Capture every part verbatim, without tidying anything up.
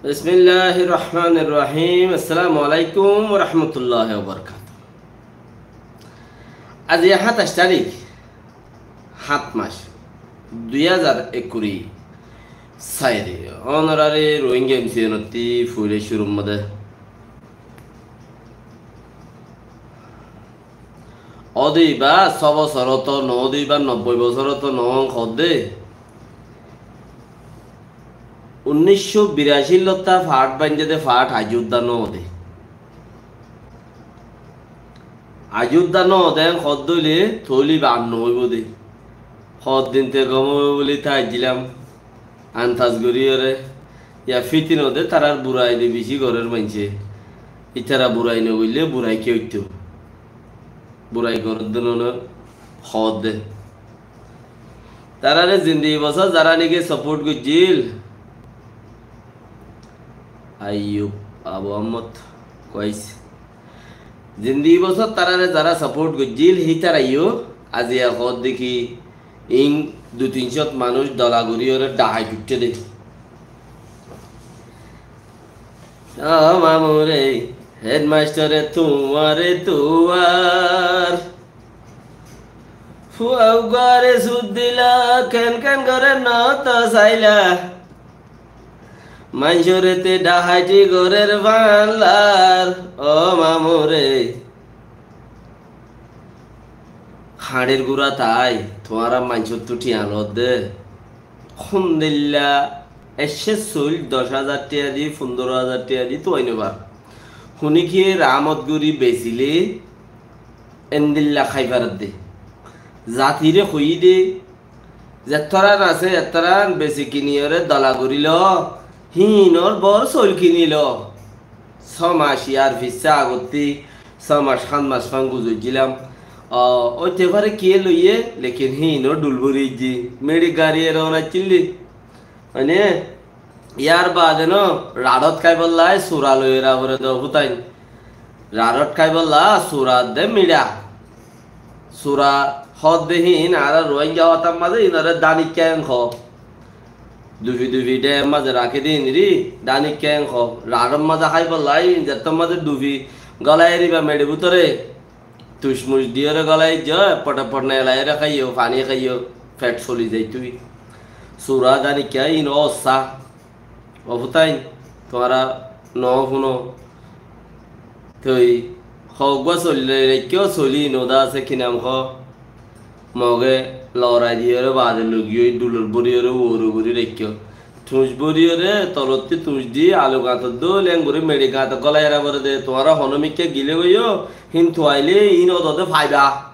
Bismilláhir rohmánir rohím. Assalámu aláikum wa rahmatulláhi wa barakátuhu. Aijja háñtaic tarík, háñt mac, dui házar ekkuri sair. Ónorari Rohingya M C N ottú foila cúrur modé ódde íba só bosór ót noó de, íba nobbói bosór ót noó, hoódde. Unníc cót birací lottá fath baindé de, fath aijjó udda noó de. Aijjó udda noó de, hoódde óile tóile íba ar noóibo de. Hoddin te gom óibo buli táiddílam. Antas goríyoré, ya fítino de, tarár burai de bicí gorér maincé. Ítara burai nogoillé burai ki óitto? Burai gorédde noó né, hoódde. Taráre zindigi bosór zará niki sapót goijjíl, Aiyub Abu Ahmod Kuwais. Zindigi bosór taráre zará sapót goijjíl, hítaraiyó aijja hoódde ki, iín dui tin cót manúic dola goríyoré dhahait uiththé de. Ó mamure, hédmasthore tuáñre tuár. Fua uggwáre sút dila, ken ken gorér noó to saila. Maincóre te dhahaiti gorér fánlar, ó mamure. Hañçir gura tai, tuáñra maincóttu thiañ loódde. Hondilla eccé soil doc házar thiañ di, fundoro házar thiañ di tuai no far. Hunikiye raámot gorí besile endilla hái faredde. Zatire hoiyí de, zettóran asé, ettóran besi kiniyoré dola gorí lo, híinor bor soil kini lo. Só mac yar fissá agottí, só mac, háñt mac fán guzoijjílam. Ó, óite fare kiyé loiyé, lekin híinor dhul bóri aijjí. Meçi gari eré onaccíl de. Mane, yar baade no, raçot háibolla sura loiyóre aibóre de fútain. Raçot háibolla sura de miçá. Sura hoódde híin, añára Ruáingga hotár mazé híinoré dánikka en hoó. Dufi dufi dhémor mazé rakí de híinri, dánikka en hoó. Raçor mazé háibolla híin, zettór mazé dufi gólai eriba meçi bútore. Tucmuc diyóre gólai zo, eppot eppot nelaiyóre háiyo, faní háiyo, fet soli zaitó. Sura dánikka híin óssa. Ó fútain, tuáñra noó fúno. Toi hoggúa soli raikkó, soli noda asé ki nam hoó? Moge lorai diyóre baade logiyói dhulor bóriyoré uore gorí raikkó. Tuñc bóriyoré tolottí tuñc di alu gañtot dóil engorí meçi gañtot gólai era goré de. Tuáñra honómikká gilé goiyó, híntu ailé híin odode faiba.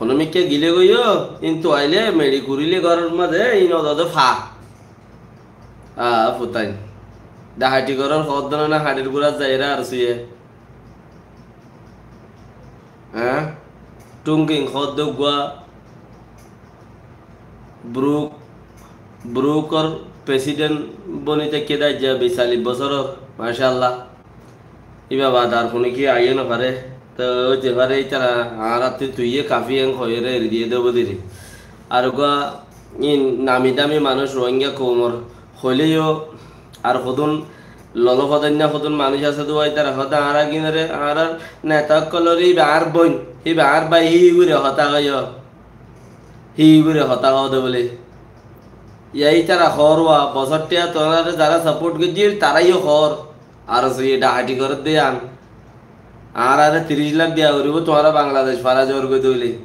Honómikká gilé goiyó, híntu ailé meçi kuríle góror mazé híin odode fa. A fútain. Dhahaiti gorór hoódde no né, hañçir gúrat zaiyóre ar suye. Eé? Thungking hoódde uggúa Bruk, Brukor president boni táikke de aijja biyallic bosóror, macállah. Íba baade ar hono ki aiyó no fare. Toi óite fare ítara añárattú tuiyé kafi en hoiyóre eri diyé de bódiri. Ar uggúa íin nami dami manúic Rohingya koumor hoiléyo ar hodún lolo fodainna hodún manúic asé de uwá ítara hoódde añára gínoré añárar neta ókkoloré íba añár boin, íba añár bái híi gorí hotá hoiyó. Híi gorí hotá hoóde bóle. Yá ítara hoór uwá, bosór thiañ tuáñráre zará sapót goijjíl taráiyo hoór. Ar suye dhahaiti gorédde yían. Añáráre tiríc lak diya foribó tuáñra Bangladec fara zoór goi dóile.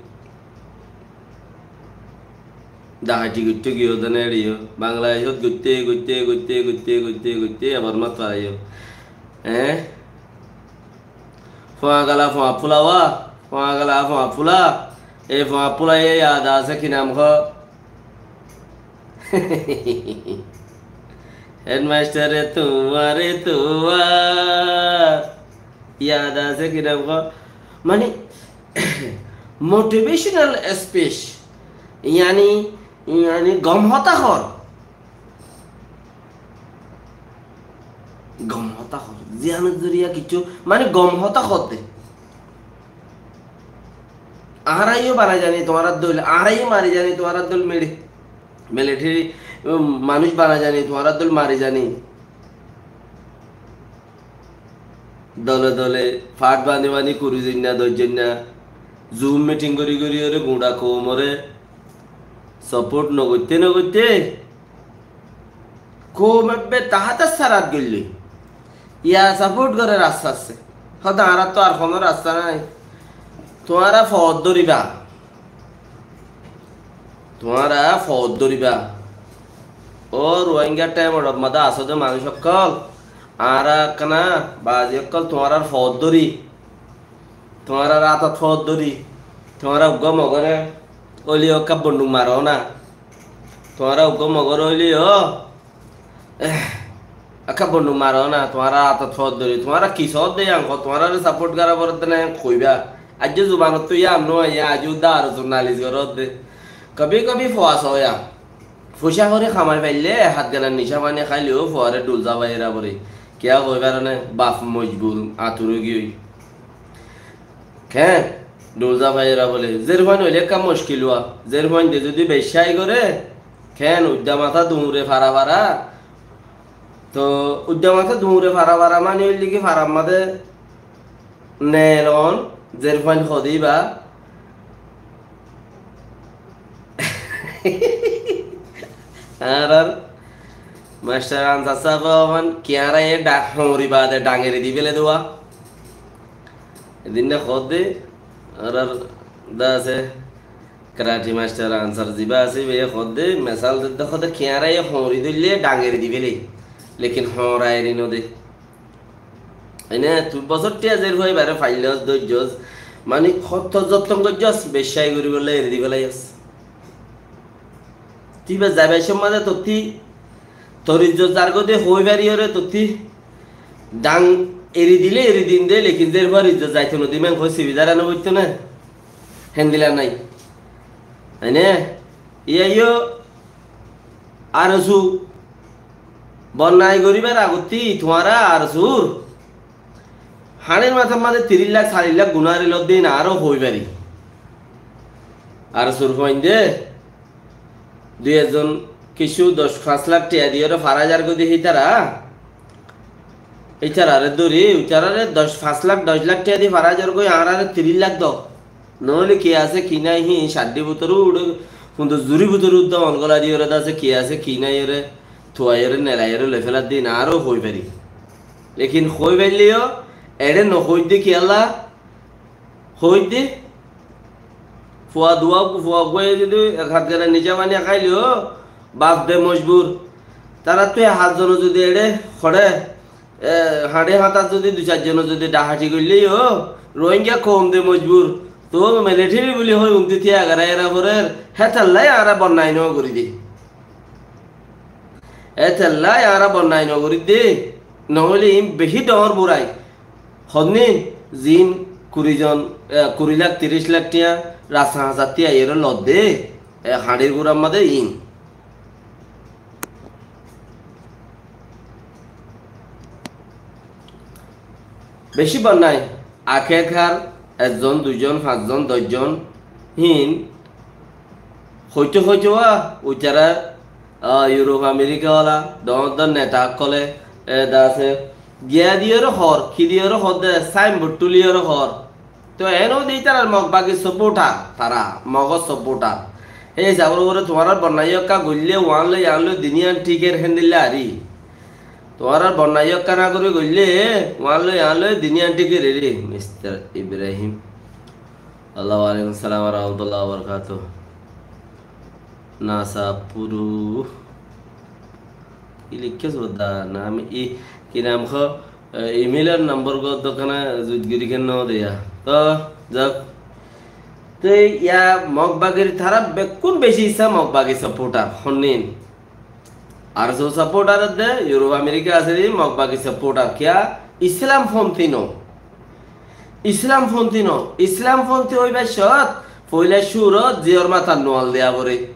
Dhahaiti goittó giyó de né eçiyó. Bangladecót goitté, goitté, goitté, goitté, goitté, goitté, ebar mat faraiyó. Eé? Fuañgala fuañfula wa, fuañgala fuañfula. E fuañfula ye yad asé ki nam hoó? Hédmasthore tuáñre tuár. Yad asé ki nam hoó? Mani, motivational speech. Yani, yani gom hotá hoór. Gom hotá hoór. Ziyanor zoriya kiccú, mani gom hotá hoódde. Añáraiyó banai zani tuáñrar dóil, añáraiyó mari zani tuáñrar dóil meçi. Militeri Em, manúic bana zani, tuáñrar dóil mari zani. Dole dole fáth bani bani kuri zoinna, doc zoinna, Zoom meeting gori gori ore guñça koumore support no goitte no goitte, koum ebbe tahátar sarat goille. Iya support gore rasta asé. Hoó de añárar to ar hono rasta nai. Tuáñra fot dóriba. Tuáñra fot dóriba. Ó Ruáingar thaimor mazé asó de manúic ókkol, añára ekkana bazi ókkol tuáñrar fot dóri, tuáñrar átot fot dóri, tuáñra uggúa Mogore óileyo ekka bonduk maro na. Tuáñra uggúa Mogore óileyo, eh, ekka bonduk maro na, tuáñrar átot fot dóri. Tuáñra ki soódde yián hoó, tuáñrare support gora foredde na yián hoiba. Aijjó zubanottú yián no aiyé, aijjó uddá aró journalist goródde. Kabi kabi fua soó yián. Foicá horí kamai faille, hát ganar nicá faní háileyo fuare dhul zabai era fore. Kiyá hoi faro né, baf mojbur, atur ói giyói. Keén? Dhul zabai era fore. Zerfuain óile ekka muckil uwa. Zerfuain de zodi beccái goré, keén uddá matá duñre fara fara. Toh uddá matá duñre fara fara mani óilde ki farar mazé nel on, zerfuain hoó de íba. Añárar mastor Ansar sáb hoó, kiyára e dha-, hoñri baade dhañgeri di féle de uwa. Edinna hoó de, añárar de asé, karate mastor Ansar ziba asé, íbaye hoó de, mesal de hoó de, kiyára e hoñri dóille dhañgeri di féle. Lekin hoñra eri no de. Ene tui bosóttiya zerfua íbare faillós, dóijjós, mani hottór zotton goijjós, beccái goríbolla eri di félaiyós. Tui íba zaibar somot mazé tottí, tor izzot zargói de hoi fariyóre tottí, dhañ eri dile eri dim de, lekin zerfuar izzot zaito no dim, en hoi sibi zara no foitto né? Héndilla nái. Ene, iyá yó, ARSU bonnai goríbar agottí tuáñra ARSUr hañçir matár mazé tiríc lak, callic lak guná eri lodde, iín añára hoi fari. ARSUr fuainde dui ekzon kessú doc fañs lak tiya diyóre fara zargói de hítara, ítarare dóri, ítarare doc, fañs lak, doc lak tiya di fara zargói, añárare tiríc lak do. Noóile ki asé ki nái híin caddí bútore uçé, hundu zuri bútore uddá on gola diyóre de asé ki asé ki nái ore, tuaiyóre, nelaiyóre loi félar de iín añára hoi fari. Lekin hoi failleyó, eçé no hoidde kiyólla, hoidde, fua duwa, fua guwá zodi ek hát gana nicá faní háileyo, baf de mojbur. Tarattú ek hát zone zodi eçé hoçé, e, hañçi háñtat zodi dui sair zone zodi dhahaci goilleyó, Rohingya koum de mojbur. Toóu militeri buli hoi undi tiya garai era forer, hétolla añára bonnai no gorí de. Hétolla añára bonnai no gorí de. Noóile iín beci dhoóñr burai. Honnúa ziín kuri zon, e, kuri lak, tiríc lak tiya rasta hañsattí aiyóre lodde, e, hañçir gurar mazé iín. Beci bonnai, akékar ekzon, duizon, fañszon, doczon, híin hoitó hoitó wa, uitará, a, Europe, America wala, dhoóñr dhoóñr neta ókkole, e, de asé, giya diyóre hoór, ki diyóre hoór de, signboard tuliyóre hoór. Toh eénou de ítarar Mog bagir supporter, tará Mogor supporter. Hé hísabor uore tuáñrar bonnai yókka goillé, uán loi, ián loi, din ián thík er héndilla ari. Tuáñrar bonnai yókka na gorí goillé, uán loi, ián loi, din ián thík er eri, Mister Ibrahim. Allahu alaikum salam wa rahmatullahi wa barakatuh. Nasa puru. Ki likké soda? Nam i, ki nam ho? E, email or nombor go dokkana zut gori ken no deya. To, jak. Te iya Mog bagir tará bekkún beci issa Mog bagir supporter, honnin. Ar so supporter de, Europe, America asé de, Mog bagir supporter. Kiya? Islam fonthi no. Islam fonthi no. Islam fonthi óibar cót, foila cúrot ziyór matat nual deya fore.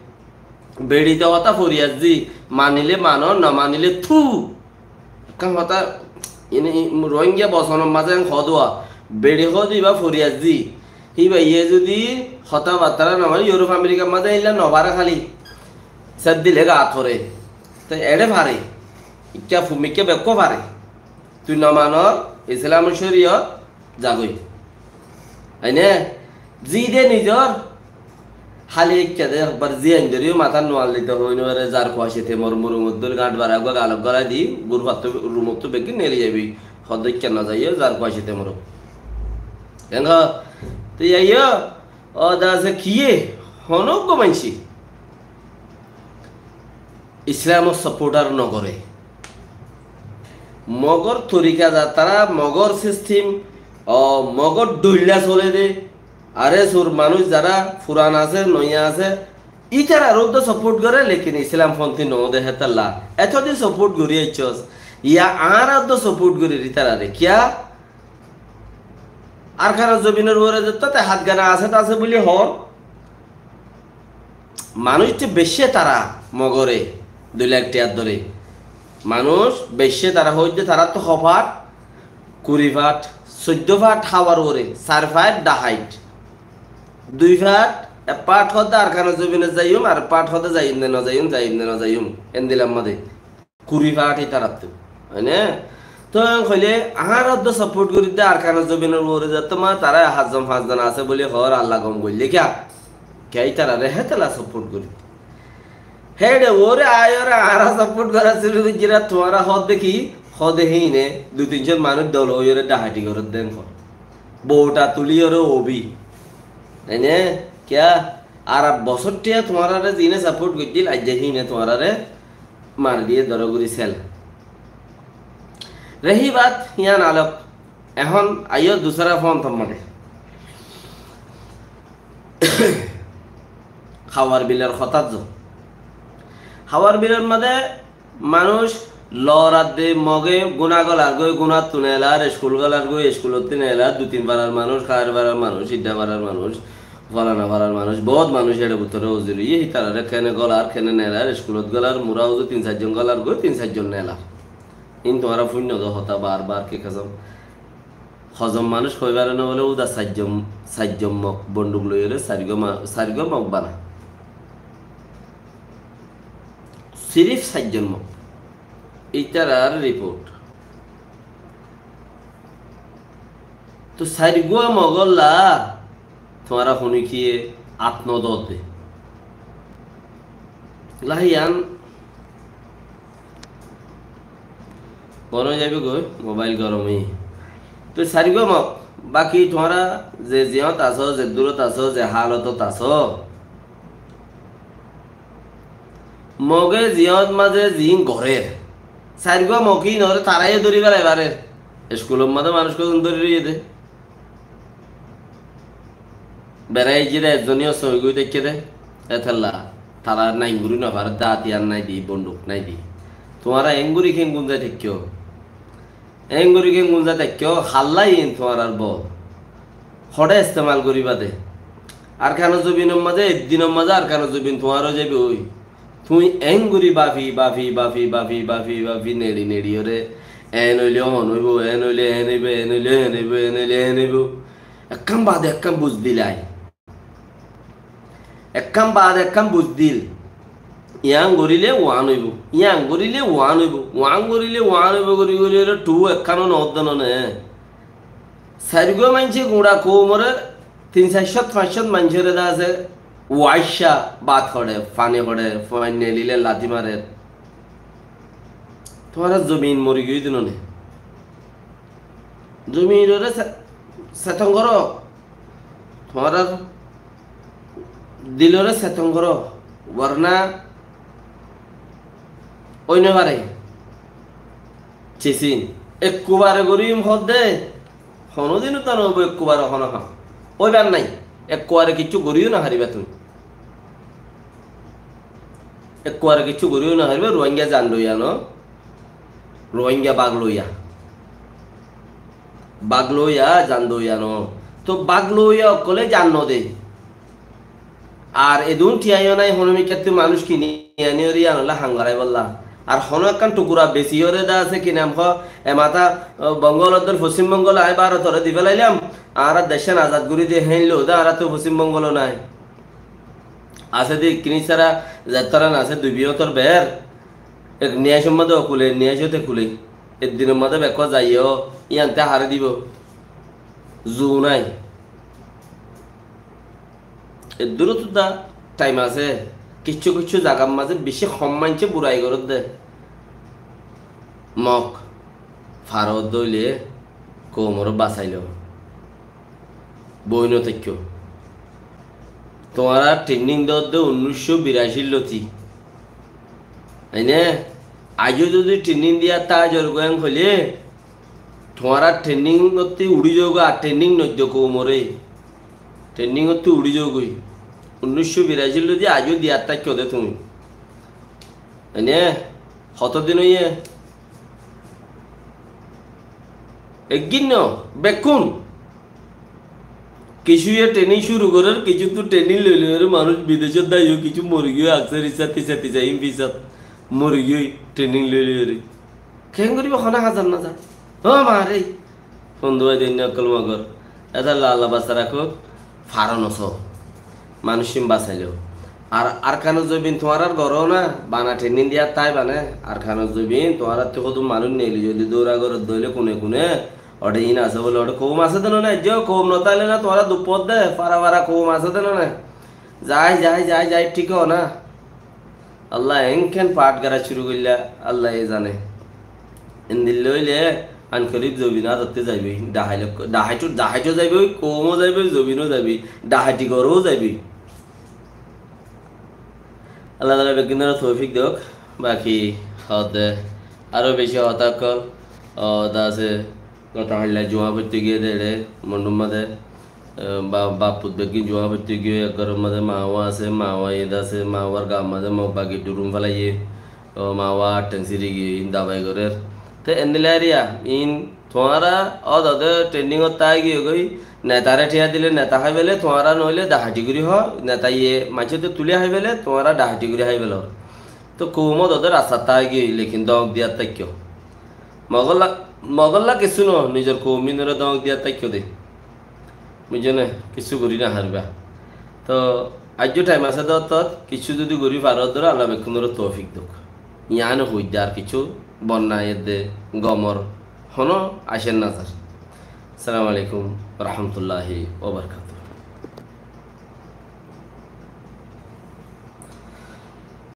Beçi de hotá fori así, manile mano, no manile thu. Ekkán hotá, ini, i, Rohingya bosonor mazé en hoó de, beçi hoó de iba fori así. Híba iye zodi hotá battara no mane, Europe, America mazé illa no fare hali. Sét dile gat fore. Te eçe fare. Ikká fumikká bekkó fare. Tui no manor, Islam córiyot zagói. Aine, zide nizor, háli ikká de ekbar ziyan dóriyo matát no añlito hoói no fare, zar kuwacite mor murungot dóri gañth bara uggúa galot gólai di, gurfattú rumottú beggín neli zaibi, hoódde ikká no zaiyo, zar kuwacite mor. Enga, tui zaiyo, ó dase kiyé, honó uggúa maincé. Islamor supporter no gore. Mogor torika za tará, Mogor system, o, Mogor dhoilla sole de, are sur manúic zara furan asé, noiya asé, ítarar uddá support gore, lekin Islam fonti no de hétalla. Etodin support gori aiccós, ya añára uddá support gori ítarare. Kiyá? Arkanor zobinor uore zettót e hátgana asé, asé buli hoór. Manúic to beicce tará Mogore, dui lak tiyar dóre. Manúic beicce tará hoóidde taráttu ho fat, kuri fat, soiddó fat háwar uore, sair fat dhaháit. Dui fat, ek fat hoódde Arkanor zobinot zaiyum, ar ek fat hoódde zaiyum de no zaiyum, zaiyum de no zaiyum. Endilam made. Kuri fat ítarattu. Óine? Toi hoile, añára uddá support goridde Arkanor zobinor uore zettót ma tará hatzon fañszon asé buli hoór Allah gom goille kiyá? Kiyá ítarare hétala support goridde. Héçe uore aiyóre añára support gora cúru goijjíra tuáñra hoódde ki? Hoódde híine dui tin cót manúic dol óiyore dhaháiti gorédde en hoór. Bouta tuliyore óbi. Óine? Kiyá? Ar bosór tiya tuáñrare ziíne support goijjíl, aijja híine tuáñrare mari diye dóro gori sel. Rehi bat, yián alok. Ehón aiyó dusara fon tommade. Hawar bilor hotát zo. Hawar bilor made manúic loradde Moge guna golar goi, gunattú nelar, eskul golar goi, eskulottú nelar, dui tin farar manúic, háir farar manúic, idda farar manúic, folana farar manúic, bout manúic ere bútore ozir óiye, ítarare kene golar, kene nelar, eskulot golar, mura uzu tin sair zon golar goi, tin sair zon nelar. Iín tuáñra fúinno de hotá bar bar ki kosóm. Hozon manúic hoi fare no bole, uda sair zon, sair zon Mog bonduk loiyore sairgua ma-, sairgua Mog bana. Sirif sair zon Mog. Ítarar report. To sairgua Mogolla tuáñra hone kiyé at no dodde. Lahiyan Bono zaibo goi, mobail gorom óiye. Toi sairgua Mog, baki tuáñra ze ziyót asó, ze durot asó, ze halotot asó, Moge ziyót maze ziín gorér, sairgua Mog íinore tará yó dóri félai farer. Eskulor maze manúic hozon dóri roiyé de. Berai jire ezzoniyó soi goi táikke de, etella tara nainguri no fare, de atiyar nai di, bonduk nai di. Tuáñra enguri kengun zai táikko? Enguri kengun zai táikko? Halla iín tuáñrar bol? Hoçé estemal goriba de? Arkanor zobinor maze, eddinor maze Arkanor zobin tuáñr ói zaibo ói. Tuñí enguri bafi, bafi, bafi, bafi, bafi, bafi, neçi, neçiyore, en óile on óibo, en óile en óibo, en óile en óibo, en óile en óibo. Ekkán bade ekkán buzdil ai. Ekkán bade ekkán buzdil. Yián gorile uán óibo, yián gorile uán óibo, uán gorile uán óibo gori gori ore tu ekkán no odde no ne. Sairgua maincé guñça koumore tin sair cót fañs cót maincóre de asé, uaicca bát hoçe, faní hoçe, faní nelile lati marer. Tuáñra zomin mori giyói de no ne? Zominore se-, seton goró. Tuáñrar dilore seton goró. Warna ói no fare. Cisin. Ekkubare goríyum hoódde. Honódin uta no óibo ekkubare hono ham. Óibar nai. Ekkubare kiccú goríyo no fariba tuñí. Ekkubare kiccú goríyo no fariba, Ruáingga zan doiya no. Ruáingga bag loiya. Bag loiya, zan doiya no. Toh bag loiya ókkole zan no de. Ar edún tiyañó nai, hono mikkáttú manúic kini aniyóre yíanolla ham goráibolla. Ar hono ekkán tukura besiyóre de asé ki nam hoó, e matá, o, Bongol oddúr Foccím Bongol aññí Bárotore di félailam, añárar deccán azad gorí de héin lou de, añárattú Foccím Bongol nai. Asé de ekkín sára, zettóran asé dui biyótor ber, ek niyacór mazé ó kúle, niyacóte kúle. Ek dinor mazé bekkún zaiyó, yíante hári dibo. Zu nái. Eddúrottu dá thaim asé, kiccú kiccú zagar mazé bicí hom maincé burai gorédde. Mok, faródde óile koumoré basailó. Boi no táikko. Tuáñra training dódde unnúiccó biracír lóti. Aine, aijjó zodi training diya táizor goi en hoilé, tuáñra training ottú uçí zogói, ar training noddo koumoré. Training ottú uçí zogói. Unnúiccó biracír lóti aijjó diya táikko de tuñí. Aine, hoto din óiye? Eggín no, bekkún. Kissúye training cúru gorér, kissúttu training loi loi manúic bidecót dáiyo, kissú morigiyói, aksar issá, tisa tisa, in fisót morigiyói training loi loi. Keén goríbo, hono házar nazar. Ó ma re, bondú bái dóinna ókkol mogor. Etolla Allah basa rakók, faro nosó. Manúiccín basailó. Ar Arkanor zobin tuáñrar gór na, bana training diya tái bane. Arkanor zobin tuáñrattú hodún manúic neeli zodi dóra goródde óile kune kune, óde in asé bóle, óde koum asé de no ne, aijjó koum no táile na, tuáñra duk fodde, fara fara koum asé de no ne. Zai, zai, zai, zai, thík ó na. Allah enkén fath gorá cúru goillá, Allaye zane. Endilla óile ankorib zobin azottú zaiboi, dhahai lok-, dhahaittú, dhahaittú zaiboi, koumó zaiboi, zobinó zaiboi, dhahaiti goró zaiboi. Allah taala beggúnoré toufik douk. Baki hoódde aró beci hotá ókkol, ó, dá asé, gotá hailla juá foittó giyé dé eçé, Mondhúr mazé, e, ba-, baf fut beggín juá foittó giyé, ek góror mazé maá asé, maá iyé dá asé, maár gaar mazé mok bagi dhurum felaiyé, ó maá aththán siri giyé, in dabai gorér. Te endilla eriya, in tuáñra ó dode training ot tái giyói goi, netaré thiañ dile neta hái fele, tuáñra noóile dhahaiti gorí hó, netaye maincóttu tuli hái fele, tuáñra dhahaiti gorí hái felo. Te koum ó dode rastat tái giyói, lekin dóñk diyat táikko. Mogólla, mogólla kissú no, nizor koum ínoré dóñk diyat táikko de. Buijjó né? Kissú gorí no faribá. Toh aijjó thaim asé de óttot, kissú zodi gorí faró de óile Allah bekkúnoré toufik douk. Yián hoóidde, ar kissú bonnai edde gomor honó aicér nazar. Assalamu alaikum wa rahmatullahi wa barakatuhu.